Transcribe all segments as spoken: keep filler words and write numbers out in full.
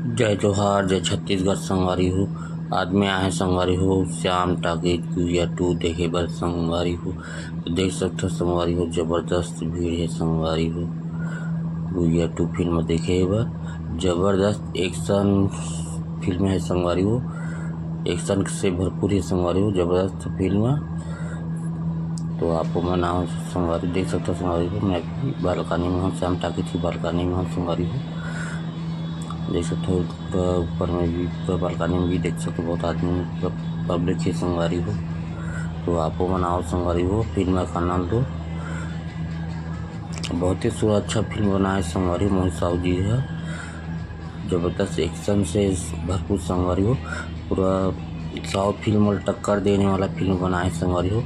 जय जोहार, जय छत्तीसगढ़ संगवारी हो। आज मैं आए संगवारी हो श्याम टाकीज गुइया टू देखे बर संगवारी हो। तो देख सकथो संगवारी हो, जबरदस्त भीड़ हे संगवारी हो गुइया टू फिल्म देखे बर। जबरदस्त एक्शन फिल्म हे संगवारी हो, एक्शन से भरपूर हे संगवारी हो, जबरदस्त फिल्म। तो आप मन आओ संगवारी, देख सकथो संगवारी हो, मैं भी बालकनी में हूँ, श्याम टाकीज की बालकनी में हूँ संगवारी हो। देख सकथो पूरा ऊपर में भी, पूरा बालकनी में भी देख सकथो, बहुत आदमी, पूरा पब्लिक हे संगवारी हो। तो आपो मन आओ संगवारी हो, फिल्म का आनंद लो। बहुत ही सुर अच्छा फिल्म बनाए संगवारी हो मोहित साहू जी हे। जबरदस्त एक्शन से भरपूर संगवारी हो, पूरा साउथ फिल्म ला टक्कर देने वाला फिल्म बनाए संगवारी हो।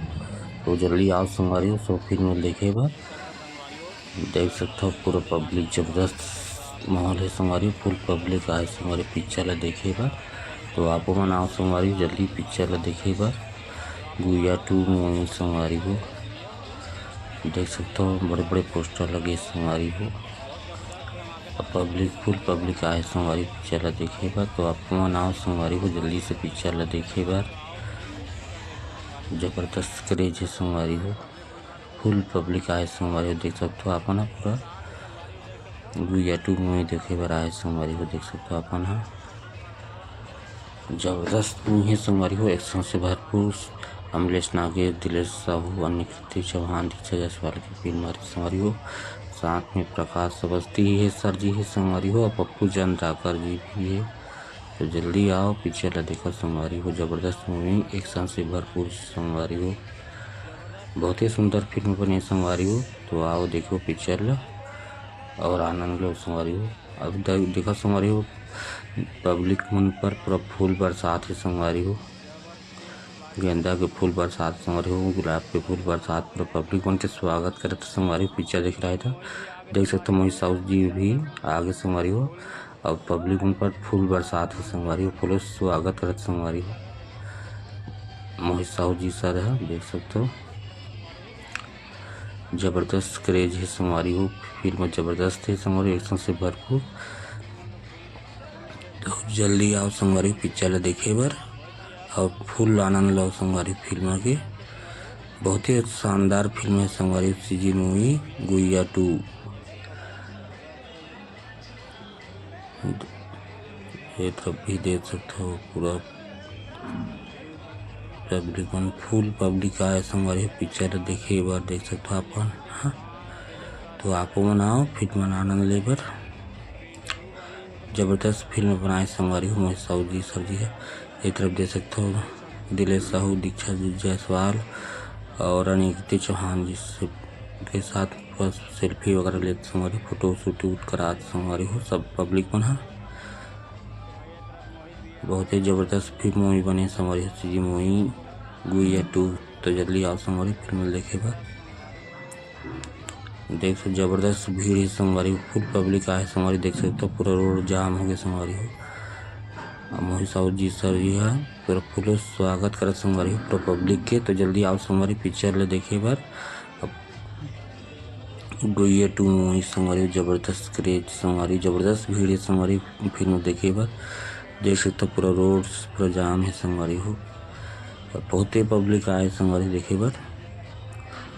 तो जल्दी आओ संगवारी हो, सब फिल्म देखे बर। देख सकथो पूरा पब्लिक, जबरदस्त माहौल हे संगवारी हो, फुल पब्लिक आए संगवारी पिक्चर ला देखे बर। तो आपो मन आओ संगवारी हो, जल्दी पिक्चर ला देखे बर। गुइया टू मूवी संगवारी हो, देख सकथो बड़े बड़े पोस्टर लगे संगवारी हो। अब पब्लिक, फुल पब्लिक आए संगवारी पिक्चर ला देखे बर। तो आपो मन आओ संगवारी हो, जल्दी से पिक्चर ला देखे बर। जबरदस्त क्रेज हे संगवारी हो, फुल पब्लिक आए संगवारी हो, देख सकथो आपन ह पूरा गुइया टू मूवी देखे बर आए संगवारी हो, देख सकथो आपन ह। जबरदस्त मूवी हे संगवारी हो, एक्शन से भरपूर। अमलेश नागेश, दिलेश साहू, अनिकेत चौहान, दीक्षा जायसवाल के फिल्म हरे संगवारी हो। साथ में प्रकाश अवस्थी हे सर जी हे संगवारी हो, और पप्पू चंद्राकर जी भी हे। तो जल्दी आओ, पिक्चर ला देखो संगवारी हो, जबरदस्त मूवी, एक्शन से भरपूर संगवारी हो, बहुत ही सुंदर फिल्म बने संगवारी हो। तो आओ देखो पिक्चर ला और आनंद लो संगवारी हो। अब द-, देखो संगवारी हो, पब्लिक मन पर पूरा फूल बरसात हे संगवारी हो, गेंदा के फूल बरसात संगवारी हो, गुलाब के फूल बरसात, पूरा पब्लिक मन के स्वागत करत संगवारी हो। पिक्चर देख रहा है तो देख सकते हो मोहित साहू जी भी आगे संगवारी हो, और पब्लिक मन पर फूल बरसात हे संगवारी हो, फूलों से स्वागत करत संगवारी हो मोहित साहू जी सर ह, देख सकते हो। जबरदस्त क्रेज हे संगवारी हो, फिल्म जबरदस्त हे संगवारी, एक्शन से भरपूर। तो जल्दी आओ संगवारी पिक्चर ला देखे बर और फुल आनंद लो संगवारी फिल्म के। बहुत ही शानदार फिल्म हे संगवारी, सीजी मूवी गुइया टू। ये तरफ भी देख सकते हो पूरा पब्लिक मन, फुल पब्लिक आए संगवारी पिक्चर देखे बर, देख सकते हो अपन। हाँ, तो आपो मन आओ फिल्म आनंद ले बर। जबरदस्त फिल्म बनाए संगवारी हो मोहित साहू जी सर जी हे। ये तरफ देख सकते हो दिलेश साहू, दीक्षा जी जायसवाल और अनिकेत चौहान जी से, के साथ बस सेल्फी वगैरह लेत संगवारी, फोटो शूट करात संगवारी हो सब पब्लिक मन ह। बहुत ही जबरदस्त फिल्म मूवी बने संगवारी हो, सीजी मूवी गुइया टू। तो जल्दी आओ संगवारी फिल्म देखे बर। देख सकते जबरदस्त भीड़ हे संगवारी, फुल पब्लिक आए संगवारी, देख सकते हो पूरा रोड जाम हो गया संगवारी हो। अब मोहित साहू जी सर जी ह पूरा फुल स्वागत करत संगवारी हो पूरा पब्लिक के। तो जल्दी आओ संगवारी पिक्चर ला देखे बर। अब गुइया टू मूवी संगवारी हो, जबरदस्त क्रेज संगवारी, जबरदस्त भीड़ हे संगवारी फिल्म देखे बर। देख सकते हो पूरा रोड पूरा जाम हे संगवारी हो, बहुत ही पब्लिक आए संगवारी देखे बर।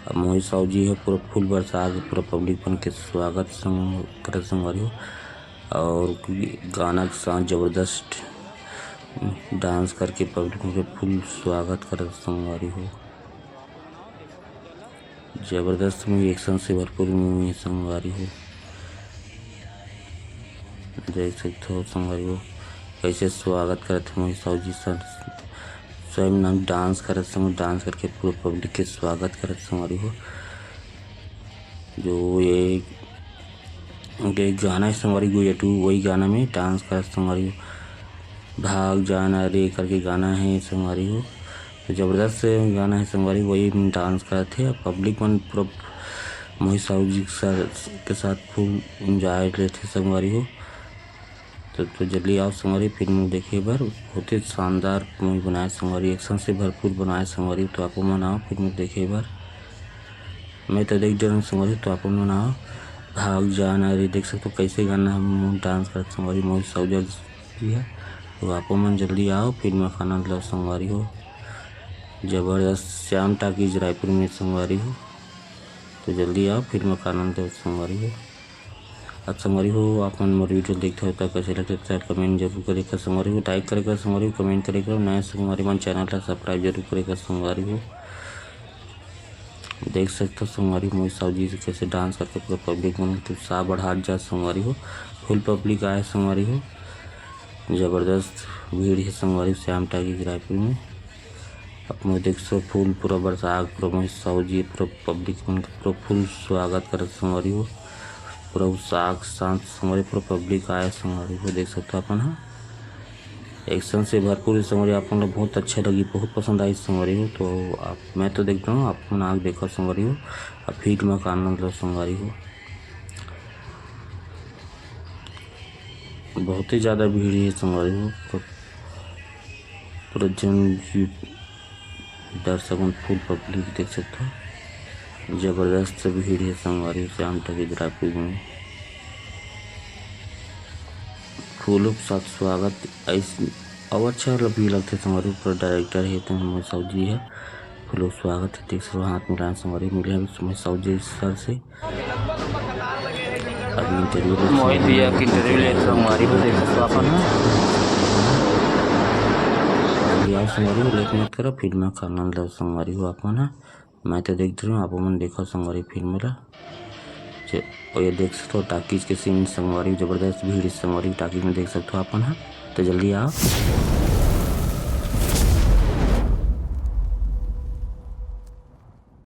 अब मोहित साहू जी हे पूरा फुल बरसात के पूरा पब्लिक मन के स्वागत संग-, करत संगवारी हो, और गाना के साथ जबरदस्त डांस करके पब्लिक मन के फुल स्वागत करत संगवारी हो। जबरदस्त मूवी, एक्शन से भरपूर मूवी हे संगवारी हो। देख सकते हो संगवारी हो कैसे स्वागत करत हे मोहित साहू जी सर, स्वयं नाम डांस करत संग, डांस करके पूरे पब्लिक के स्वागत करत संगवारी हो। जो ये, ये गाना हे संगवारी गुइया टू, वही गाना में डांस करत संगवारी हो। भाग जाना रे करके गाना हे संगवारी हो, तो जबरदस्त गाना हे संगवारी, वही में डांस करत हे। पब्लिक मन पूरा मोहित साहू जी सर के साथ फुल एंजॉय लेथे संगवारी हो। तो, तो जल्दी आओ संगवारी फिल्म देखे बर, बहुत ही शानदार मूवी बनाए संगवारी, एक्शन से भरपूर बनाए संगवारी। तो आपो मन आओ फिल्म देखे बर, मैं तो देख डरन संगवारी, तो आपो मन आओ। भाग जाना रे, देख सकथो कैसे गाना हम डांस करत संगवारी मोहित साहू जी है। तो आपो मन जल्दी आओ, फिल्म का आनंद लो संगवारी हो। जबरदस्त श्याम टाकीज रायपुर में संगवारी हो, तो जल्दी आओ, फिल्म का आनंद लो संगवारी हो। अब संगवारी हो, आप मन मोर वीडियो देखते हो तो कैसे लगते हो, कमेंट जरूर करेगा संगवारी हो, लाइक करेगा संगवारी हो, कमेंट करेगा, नए संगवारी मन चैनल ला सब्सक्राइब जरूर करेगा संगवारी हो। देख सकते हो संगवारी मोहित साहू जी से कैसे डांस करके पूरा पब्लिक मन के उत्साह बढ़ात जा संगवारी हो। फुल पब्लिक आए संगवारी हो, जबरदस्त भीड़ है संगवारी श्याम टाकीज रायपुर में। आप मन देख सो फूल पूरा बरसात, पूरा मोहित साहू जी, पूरा पब्लिक मन के पूरा फुल स्वागत करत संगवारी हो। पूरा उत्साह के साथ संगवारी पूरा पब्लिक आए संगवारी हो, देख सकते हो अपन हा। एक्शन से भरपूर है संगवारी, आप मन ला बहुत अच्छा लगी, बहुत पसंद आई संगवारी हो। तो आप, मैं तो देखता हूँ, आप मन आके देखो संगवारी हो, अब फिल्म का आनंद लो संगवारी हो। बहुत ही ज़्यादा भीड़ है संगवारी हो, तो पूरा जन दर्शक मन फुल पब्लिक देख सकते हो, जबरदस्त भीड़ है संगवारी हो श्याम टाकीज रायपुर में। फूलों के साथ स्वागत ऐसे और अच्छा भी लगते संगवारी, पूरा डायरेक्टर है तो मोहित साहू जी है। फूलों के स्वागत है, देख सकते हो हाथ मिलाए संगवारी, मिले हैं मोहित साहू जी सर से। अभी इंटरव्यू मोहित भैया के इंटरव्यू लेते संगवारी हो, देख सकते हो अपन हा। जल्दी आओ संगवारी हो, लेट मत करो, फिल्म का आनंद लो संगवारी हो अपन हा। मैं तो देख रही हूँ, आप मन देखो संगवारी फिल्म ला। जे, और ये देख सकते हो टाकीज के सीन संगवारी, जबरदस्त भीड़ इस संगवारी टाकीज में देख सकते हो अपन हा। तो जल्दी आओ।